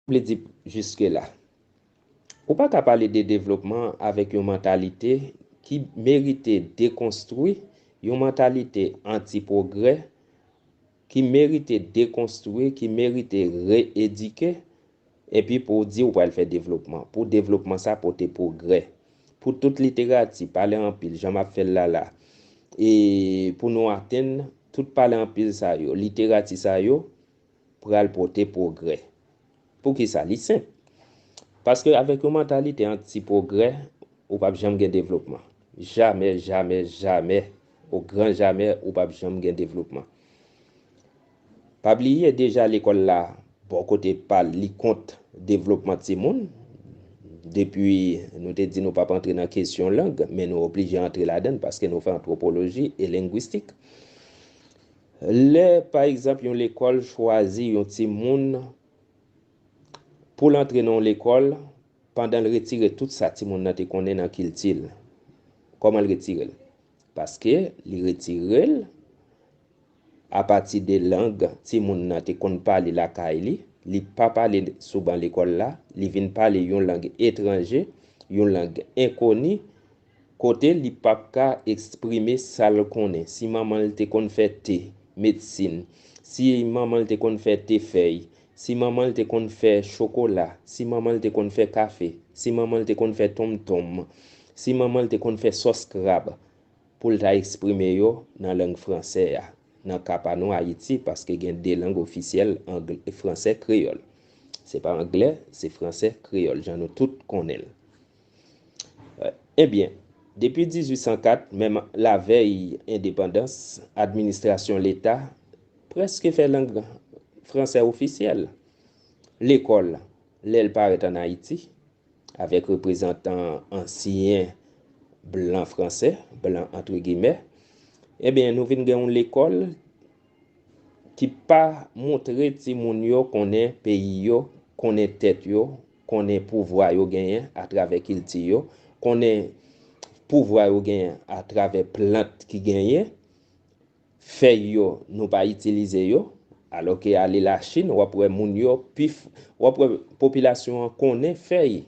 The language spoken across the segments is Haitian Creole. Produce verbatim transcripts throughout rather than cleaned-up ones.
vle di jiske la? Ou pa ka pale de devlopman avèk yon mantalite ki merite dekonstwi, yon mantalite anti-pwogrè, ki merite dekonstwi, ki merite reedike, epi pou w di w pral fè devlopman. Pou devlopman sa pote pwogrè. Pou tout literati, pale anpil, jan m ap fè l la la. E pou nou atenn tout pale anpil sa yo, literati sa yo pral pote pwogrè. Poukisa? Li senp. Paske avèk yon mantalite anti-pwogrè, ou p ap janm gen devlopman. Jamè, jamè, jamè, o gran jamè, ou p ap janm gen devlopman. Pa bliye, deja lekòl la, bò kote pa l, li kont devlopman timoun. Depi nou te di nou p ap antre nan kesyon lang, men nou oblije antre ladan l paske nou fè antwopoloji e lengwistik. Lè, pa egzanp, yon lekòl chwazi yon timoun pou l antre nan yon lekòl, pandan l retire tout sa timoun nan te konnen nan kilti l. Kòman l retire l? Paske li retire l apati de lang timoun nan te konn pale lakay li, li pa pale sou ban lekòl la, li vin pale yon lang etranje, yon lang enkoni, kote li p ap ka eksprime sa l konnen. Si manman l te konn fè te, medsin, si manman l te konn fè te fèy, si manman l te konn fè chokola, si manman l te konn fè kafe, si manman l te konn fè tonmtonm, si manman l te konn fè sòs krab, pou l ta eksprime yo nan lang fransè a. Nan ka pa nou Ayiti, paske gen de lang ofisyèl, anglè, fransè, kreyòl. Se pa anglè, se fransè, kreyòl, jan nou tout konnen l. Ebyen, depi dizuit san kat, menm lavèy endepandans, administrasyon leta prèske fè lang fransè ofisyèl. Lekòl, lè l parèt ann Ayiti, avèk reprezantan ansyen blan fransè, blan antre gimè, ebyen, nou vin gen yon lekòl ki pa montre timoun yo konnen peyi yo, konnen tèt yo, konnen pouvwa yo genyen atravè kilti yo, konnen pouvwa yo genyen atravè plant ki genyen, fèy yo, nou pa itilize yo, alòke ale Lachin, w ap wè moun yo pi, w ap wè popilasyon an konnen fèy,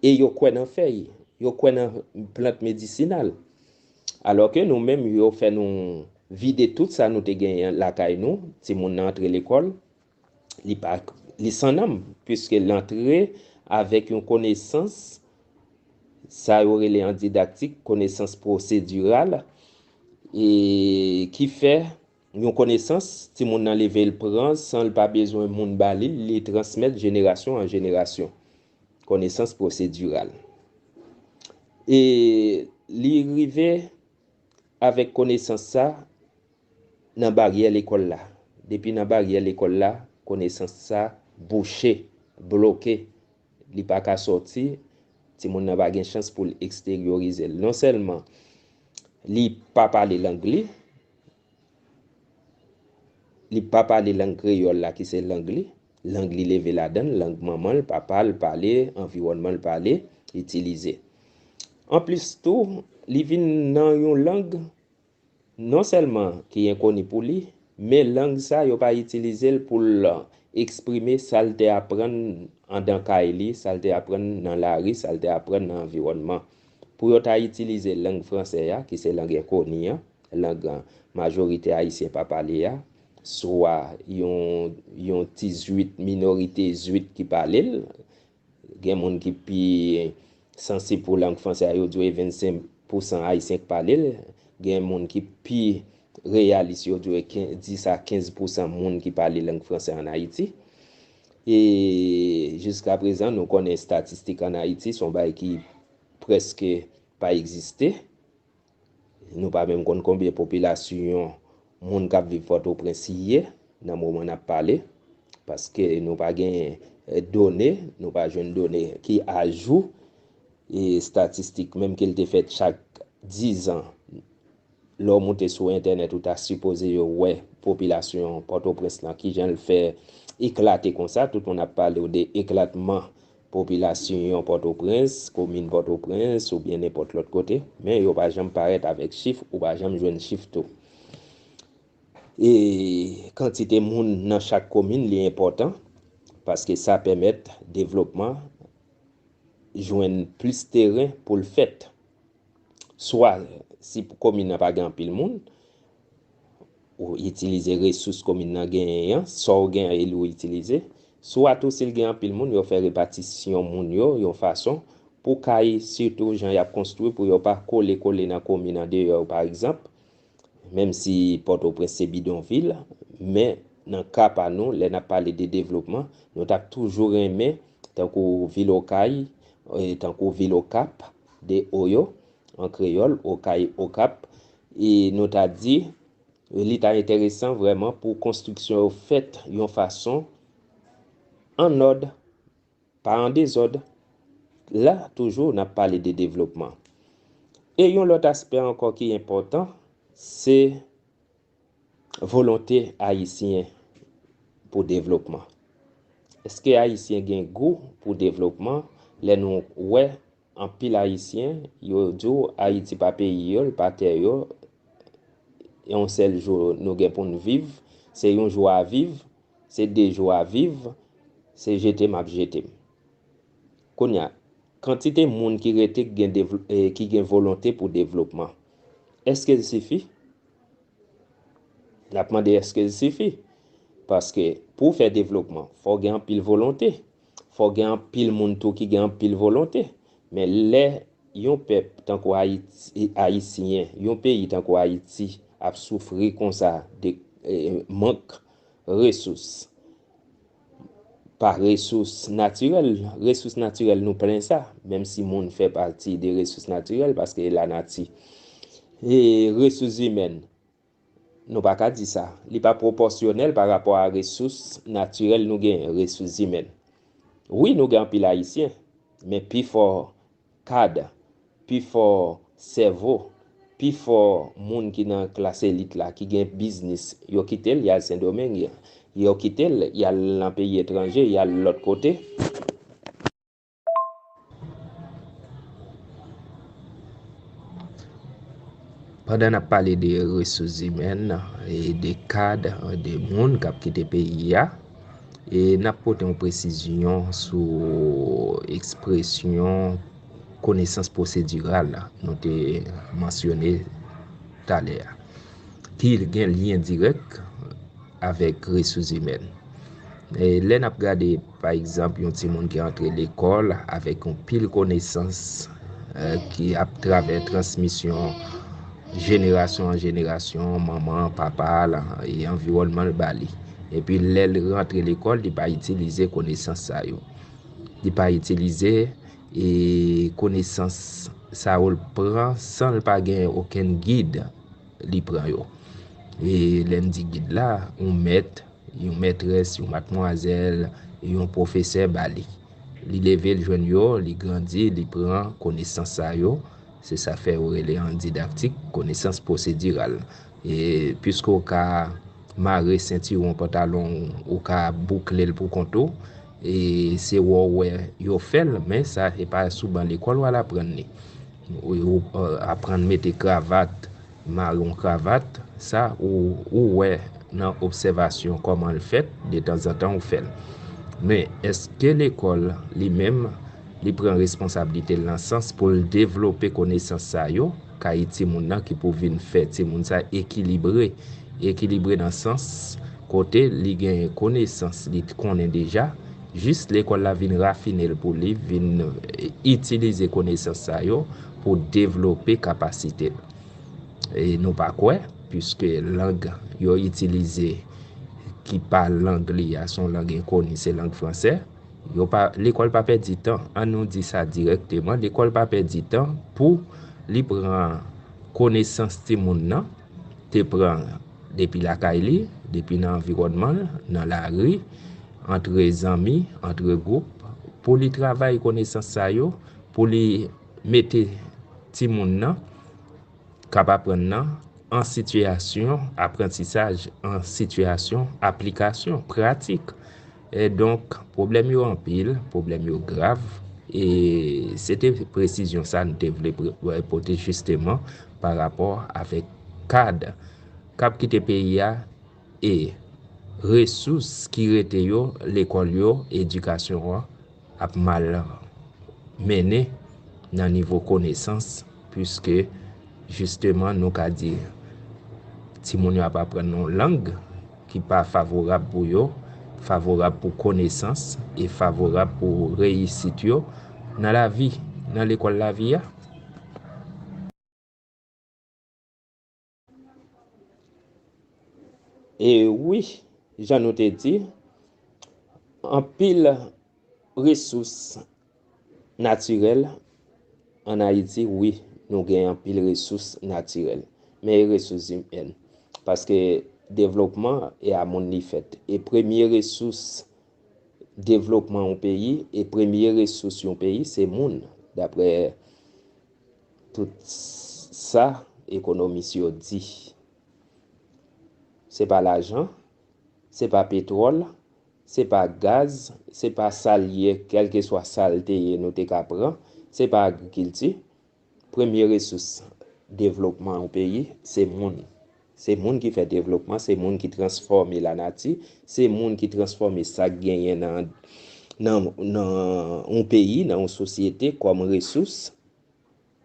e yo kwè nan fèy, yo kwè nan plant medisinal. Alòke nou menm, yo fè nou vide tout sa nou te genyen lakay nou, timoun nan antre lekòl, li pa, li san nanm, piske l antre avèk yon konesans, sa yo rele an didaktik, konesans pwosediral, e ki fè yon konesans, timoun nan leve l pran, san l pa bezwen moun ba li, li transmèt jenerasyon an jenerasyon. Konesans pwosediral. E li rive avèk konesans sa nan baryè lekòl la. Depi nan baryè lekòl la, konesans sa bouche, bloke. Li pa ka sòti, timoun nan pa gen chans pou l eksteryorize l. Non sèlman li pa pale lang li, li pa pale lang kreyòl la ki se lang li, lang li leve ladan l, lang manman l, papa l pale, anviwònman l pale, itilize. Anplis tou, li vin nan yon lang non sèlman ki enkoni pou li, men lang sa yo pa itilize l pou l eksprime sa l te aprann andan kay li, sa l te aprann nan lari, sa l te aprann nan anviwònman. Pou yo ta itilize lang fransè a, ki se lang enkoni an, lang majorite ayisyen pa pale a, swa yon, yon ti zwit, minorite zwit ki pale l, gen moun ki pi sansib pou lang fransè a, yo di w e vennsenk pousan ayisyen k pale l. Gen moun ki pi reyalis, yo di w e dis a kenz pousan moun ki pale lang fransè ann Ayiti. E jiska prezan, nou konnen estatistik ann Ayiti, se yon bagay ki prèske pa egziste. Nou pa menm konn konbyen popilasyon moun k ap viv Pòtoprens ye nan moman n ap pale, paske nou pa gen, eh, done, nou pa jwenn done ki ajou, e estatistik, menm ke l te fèt chak dizan, lè w moute sou entènèt, ou ta sipoze yo wè popilasyon Pòtoprens lan, kijan l fè eklate konsa, tout moun ap pale w de eklatman popilasyon Pòtoprens, komin Pòtoprens oubyen nenpòt lòt kote, men yo pa janm parèt avèk chif, ou pa janm jwenn chif tou. E kantite moun nan chak komin, li enpòtan. paske sa pèmèt devlopman jwenn plis teren pou l fèt. Swa, si komin nan pa gen anpil moun, ou itilize resous komin nan genyen an, sa w gen e li w itilize. Swa tou, si l gen anpil moun, yo fè repatisyon moun yo yon fason pou kay, sitou jan y ap konstwi, pou yo pa kole kole nan komin andeyò yo, pa egzanp. Menm si Pòtoprens se bidonvil, men nan ka pa nou, lè n ap pale de devlopman, nou t ap toujou renmen, tankou vil Okay, e, tankou vil Okap, de O yo, an kreyòl, Okay, Okap, e nou ta di, li ta enteresan vrèman pou konstriksyon yo fèt yon fason an òd, pa an dezòd. La, toujou, n ap pale de devlopman. E yon lòt aspè ankò ki enpòtan, se volonte ayisyen pou devlopman. Èske Ayisyen gen gou pou devlopman? Lè nou wè anpil Ayisyen, yo di w Ayiti pa peyi yo, l pa tè yo, yon sèl jou nou gen pou n viv, se yon jou a viv, se de jou a viv, se jete m ap jete m. Kounye a, kantite moun ki rete ki gen devl-, eh, ki gen volonte pou devlopman, èske l sifi? N ap mande èske l sifi? Paske pou w fè devlopman, fò w gen anpil volonte. Fò w gen anpil moun tou ki gen anpil volonte. Men lè yon pèp tankou Ayiti, Ayisyen, yon peyi tankou Ayiti ap soufri konsa de, eh, mank resous, pa resous natirèl, resous natirèl nou plen sa, menm si moun fè pati de resous natirèl, paske lanati, e resous imèn, nou pa ka di sa. Li pa pwopòsyonèl pa rapò a resous natirèl nou genyen, resous imèn. Wi, nou gen anpil Ayisyen, men pifò kad, pifò sèvo, pifò moun ki nan klas elit la, ki gen biznis, yo kite l, y al Sendomeng, yo kite l, y al nan peyi etranje, y al lòt kote. Pandan n ap pale de resous imèn e de kad, de moun k ap kite peyi a, e n ap pote yon presizyon sou ekspresyon konesans pwosediral nou te mansyone talè a, ki gen lyen dirèk avèk resous imèn. E lè n ap gade, pa egzanp, yon timoun ki antre lekòl avèk yon pil konesans, eh, ki ap travè transmisyon jenerasyon an jenerasyon, manman, papa l, e anviwònman l ba li. Epi lè l rantre lekòl, li pa itilize konesans sa yo. Li pa itilize, e, konesans sa yo l pran san l pa gen okenn gid li pran yo. E lè m di gid la, yon mèt, yon mètrès, yon madmwazèl, yon pwofesè ba li. Li leve, l jwenn yo, li grandi, li pran konesans sa yo. Se sa k fè yo rele an didaktik konesans pwosediral. E piske w ka mare sentiwon pantalon w, ou ka boukle l pou kont ou, e se wè w wè yo fè l, men sa, se pa sou ban lekòl w al aprann li. Ou, ou, eh, aprann mete kravat, mare yon kravat, sa ou, ou wè nan obsèvasyon kòman l fèt, detanzantan ou fè l. Men, èske lekòl li menm, li pran responsablite l nan sans pou l devlope konesans sa yo, kay timoun nan ki pou vin fè timoun sa ekilibre, ekilibre nan sans kote li gen konesans, li konnen deja, jis lekòl la vin rafine l pou li, vin, eh, itilize konesans sa yo pou devlope kapasite l. E nou pa kwè, piske lang yo itilize ki pa lang li a, se yon lang enkoni, se lang fransè. Yo pa, lekòl pa pèdi tan. An nou di sa dirèkteman, lekòl pa pèdi tan pou li pran konesans timoun nan te pran depi lakay li, depi nan anviwònman l, nan lari, antre zanmi, antre gwoup, pou li travay konesans sa yo, pou li mete timoun nan k ap aprann nan an sitiyasyon aprantisaj, an sitiyasyon aplikasyon pratik. E donk, pwoblèm yo anpil, pwoblèm yo grav, e se te presizyon sa n te vle pre-, pote jisteman pa rapò avèk kad k ap kite peyi a, e Resous ki rete yo, lekòl yo, edikasyon an ap mal mennen nan nivo konesans, piske jisteman nou ka di timoun yo ap aprann yon lang ki pa favorab pou yo, favorab pou konesans e favorab pou reyisit yo nan lavi, nan lekòl lavi a. E wi, jan nou te di, anpil resous natirèl ann Ayiti, wi, nou gen anpil resous natirèl, men e resous imèn. Paske devlopman e a moun li fèt. E premye resous devlopman yon peyi, e premye resous yon peyi, se moun, daprè tout sa ekonomis yo di. Se pa lajan, se pa petwòl, se pa gaz, se pa sa l ye, kèlkeswa sa l te ye, nou te ka pran, se pa agrikilti. Premye resous devlopman yon peyi, se moun. Se moun ki fè devlopman, se moun ki transfòme lanati, se moun ki transfòme sa k genyen nan, nan, nan yon peyi, nan yon sosyete kòm resous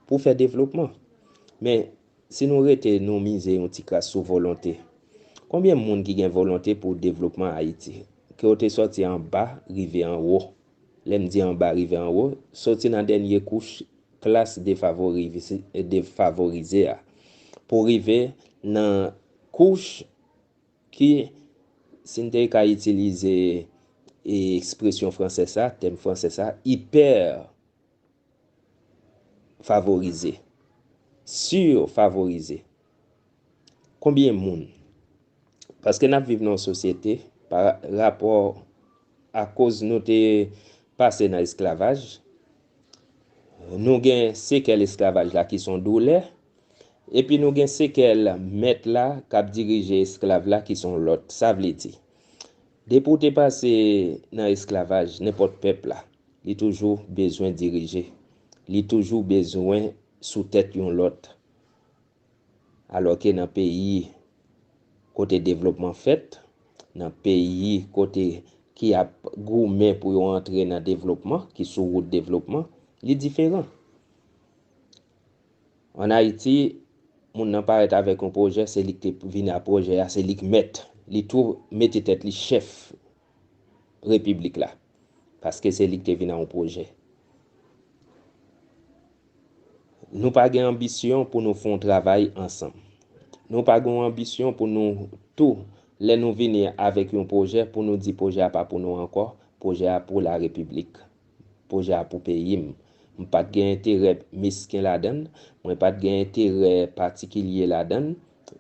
pou fè devlopman. Men, si nou rete, nou mize yon ti kras sou volonte. Konbyen moun ki gen volonte pou devlopman Ayiti? Ke w te sòti anba, rive anwo. Lè m di anba, rive anwo, sòti nan dènye kouch klas defavorize, defavorize a, pou rive nan kouch ki, si n te ka itilize, e, ekspresyon fransè sa, tèm fransè sa, ipè favorize, sifavorize. Konbyen moun? Paske n ap viv nan yon sosyete, pa rapò, akoz nou te pase nan esklavaj, nou gen sekèl esklavaj la ki se yon doulè, epi nou gen sekèl mèt la k ap dirije esklav la ki se yon lòt. Sa vle di, depi w te pase nan esklavaj, nenpòt pèp la, li toujou bezwen dirije. Li toujou bezwen sou tèt yon lòt. Alòske nan peyi kote devlopman fèt, nan peyi kote ki ap goumen pou yo antre nan devlopman, ki sou wout devlopman, li diferan. Ann Ayiti, moun nan parèt avèk yon pwojè, se li k te vin a pwojè a, se li k mèt. Li tou mete tèt li chèf repiblik la, paske se li k te vin a yon pwojè. Nou pa gen anbisyon pou nou fè yon travay ansanm. Nou pa gen yon anbisyon pou nou tou, lè nou vini avèk yon pwojè, pou nou di pwojè a pa pou nou ankò, pwojè a pou larepiblik. Pwojè a pou peyi m. M pa t gen enterè mesken ladan l, mwen pa t gen enterè patikilye ladan l.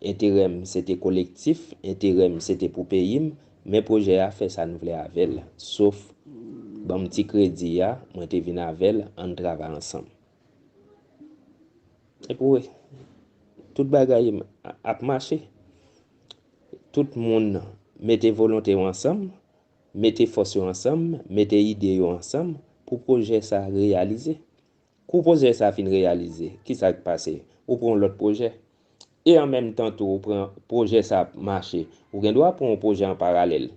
Enterè m se te kolektif, enterè m se te pou peyi m, men pwojè a fè sa n vle avè l, sof ban m ti kredi a, mwen te vin avè l, ann travay ansanm. Epi wi, tout bagay ap mache. Tout moun mete volonte yo ansanm, mete fòs yo ansanm, mete ide yo ansanm pou pwojè sa reyalize. Kou pwojè sa fin reyalize, kisa k pase? Ou pran yon lòt pwojè. E an menm tan tou, ou pran pwojè sa ap mache. Ou gen dwa pran yon pwojè an paralèl.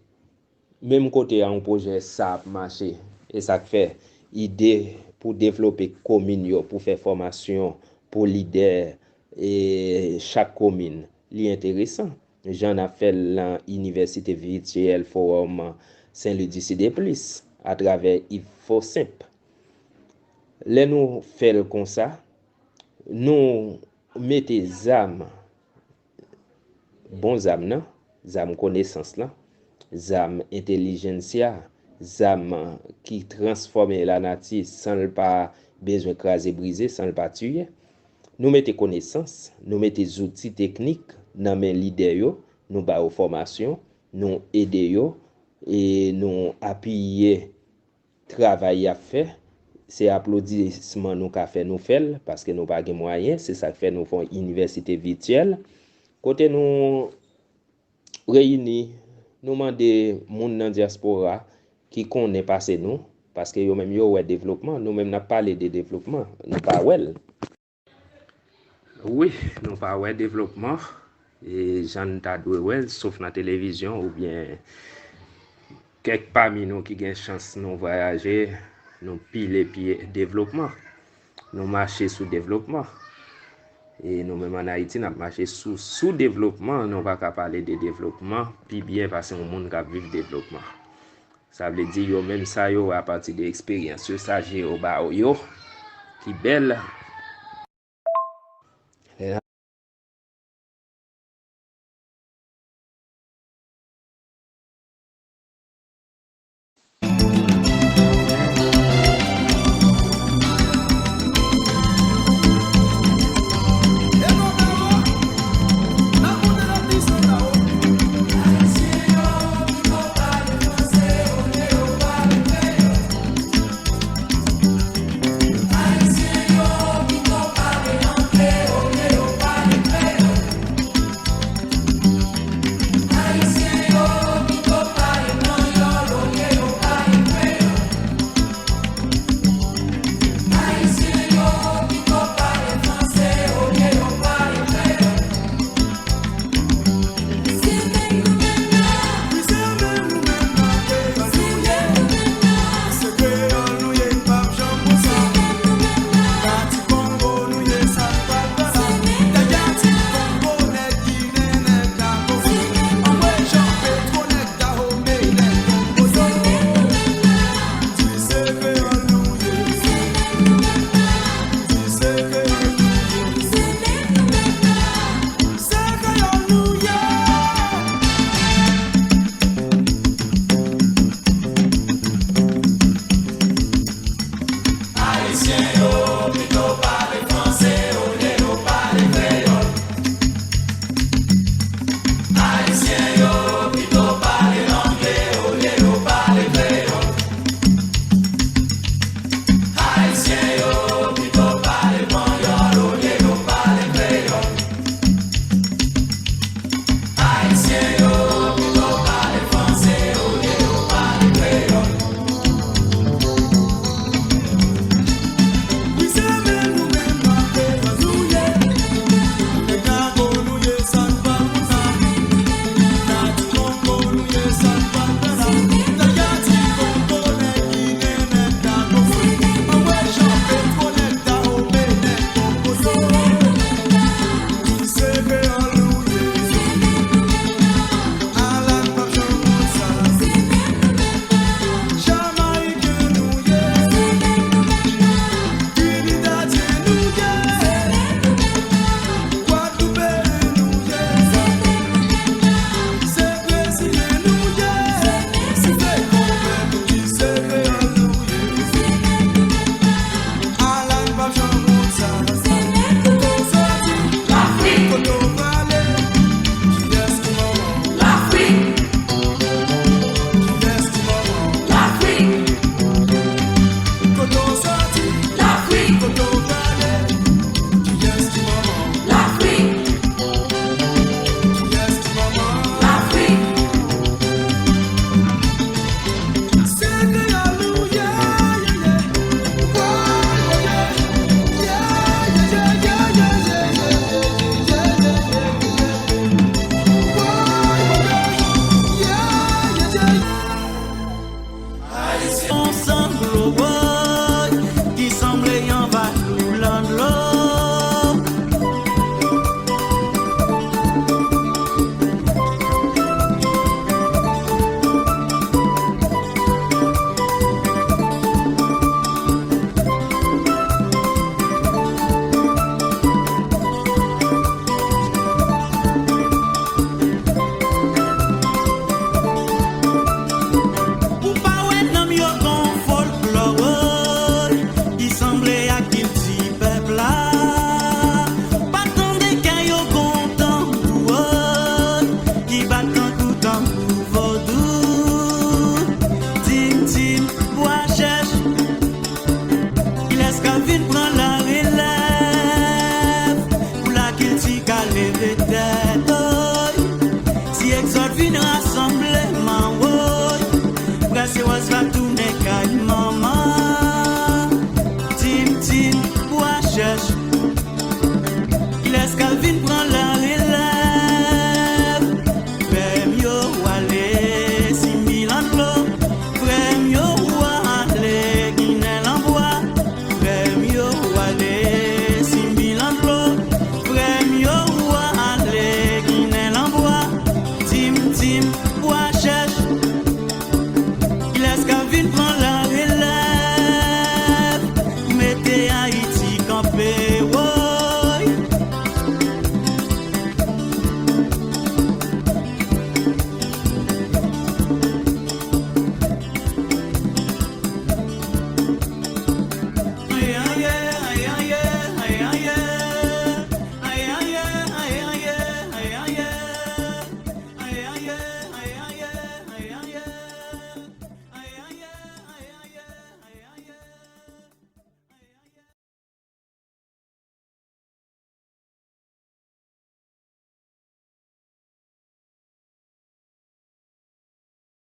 Menm kote a yon pwojè sa ap mache. E sa k fè ide pou devlope komin yo, pou fè fòmasyon pou lidè e chak komin, li enteresan. Jan n ap fè l nan inivèsite vityèl Fowòm Sen Lwi di Sid e plis, atravè Yves Faucimp. Lè nou fè l konsa, nou mete zam, bon zam nan, zam konesans lan, zam entèlijensya, zam ki transfòme lanati san l pa bezwen kraze brize, san l pa tiye. Nou mete konesans, nou mete zouti teknik nan men lidè yo, nou ba yo fòmasyon, nou ede yo, e nou apiye travay y ap fè. Se aplodisman nou ka fè, nou fè l, paske nou pa gen mwayen. Se sa k fè nou fè yon inivèsite vityèl, kote nou reyini, nou mande moun nan dyaspora ki konnen pase nou, paske yo menm yo wè devlopman, nou menm n ap pale de devlopman, nou pa wè l. Wi, nou pa wè devlopman, e jan n ta dwe wè l, sof nan televizyon oubyen kèk pami nou ki gen chans nou vwayaje, nou pile pye devlopman. Nou mache sou devlopman. E nou menm ann Ayiti, n ap mache sou sou-devlopman. Nou pa ka pale de devlopman pi byen pase yon moun k ap viv devlopman. Sa vle di, yo menm sa yo wè apati de eksperyans yo, sa Jewova ba yo, ki bèl. Yon sanglo woy ki sanble yon vatou lan dlo. Ou pa wè nanm yo gon fòlklò woy ki sanble ak kilti pèp la. Pa tande kè yo gon tanbou woy ki bat tankou tanbou vodou. Di m, di m, bwa chèch, kilès k ap vin pran larelèv pou lakilti ka leve tèt, oy? Si egzòd vin rasanbleman, woy, Brasewòs va